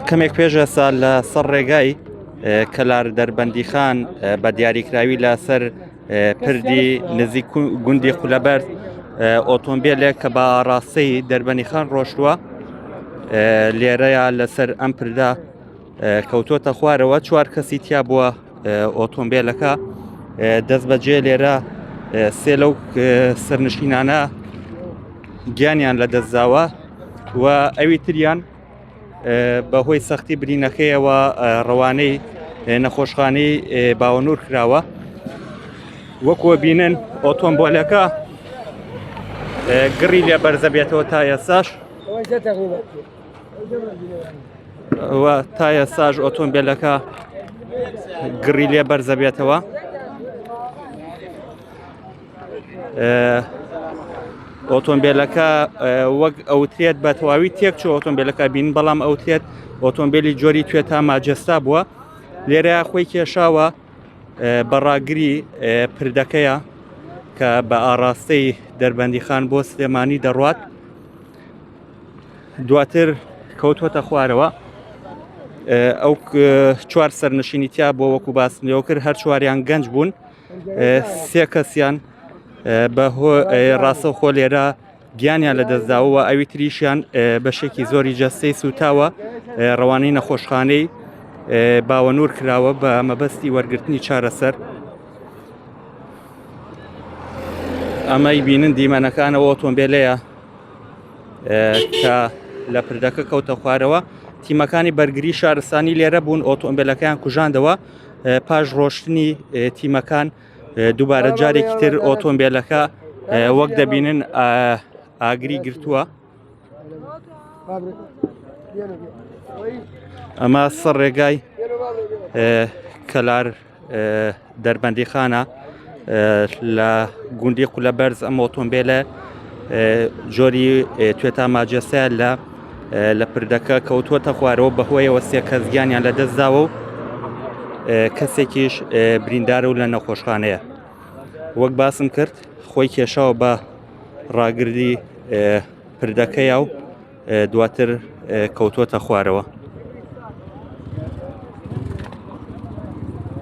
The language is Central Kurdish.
کەمێک پێش ئێستا لە سەر ڕێگای کەلار دەربەندیخان بە دیاریکراوی لەسەر پردی نزیک گوندی قولەبەرد ئۆتۆمبیلێک کە بە ئاڕاستەی دەربەنیخان ڕۆشتووە لێرەیە لەسەر ئەم پردا کەوتۆتە خوارەوە چوار کەسی تیا بووە ئۆتۆمبیلەکە دەست بەجێ لێرە سێ لەو سەرنشینانە گیانیان لە دەستداوە و ئەوی تریان بەهۆی سەختی برینەکەیەوە ڕەوانەی نەخۆشخانەی باوەنور کراوە وەکوە بینن ئۆتۆمبۆلەکە گڕی لێ بەرزە بێتەوە تا ئێساش و تا ئێستاش ئۆتۆمبیلەکە گڕی لێ بەرزە بێتەوە ئۆتۆمبیلەکە وەک ئەوترێت بە تەواوی تێک چۆ ئۆتۆمبیلەکە بین بەڵام ئەوترێت ئۆتۆمبیلی جۆری توێتا ماجستا بووە لێرە خۆی کێشاوە بەڕاگری پردەکەیە کە بە ئاراستەی دەربەندیخان بۆ سلێمانی دەڕوات دواتر کەوتوەتە خوارەوە ئەو چوار سەرنشینی تیا بۆ وەکو باسم لێەوە کرد هەر چواریان گەنج بوون سێ کەسیان بە ڕاستەوخۆ لێرە گیانیان لە دەستداوە ئەوی تریشیان بەشێکی زۆری جەستەی سوتاوە ڕەوانەی نەخۆشخانەی باوەنور کراوە بە مەبەستی وەرگرتنی چارەسەر ئەمەی بینن دیمەنەکانەوە ئۆتۆمبیلەیە کە لە پردەکە کەوتە خوارەوە تیمەکانی بەرگری شارستانی لێرە بوون ئۆتۆمبیلەکەیان کوژاندەوە پاش ڕۆشتنی تیمەکان دووبارە جارێکی تر ئۆتۆمبیلەکە وەک دەبینن ئاگری گرتووە ئەمە سەر ڕێگای کەلار دەربەندیخانە لە گوندی قولە بەرز ئەم ئۆتۆمبیلە جۆری توێتا ماجەسە لە لە پردەکە کەوتووەتە خوارەوە بەهۆیەوە سێ کەس گیانیان لە دەستداوە و کەسێکیش بریندارە و لە نەخۆشخانەیە وەک باسم کرد خۆی کێشاوە بە ڕاگردی پردەکەیا و دواتر کەوتووەتە خوارەوە.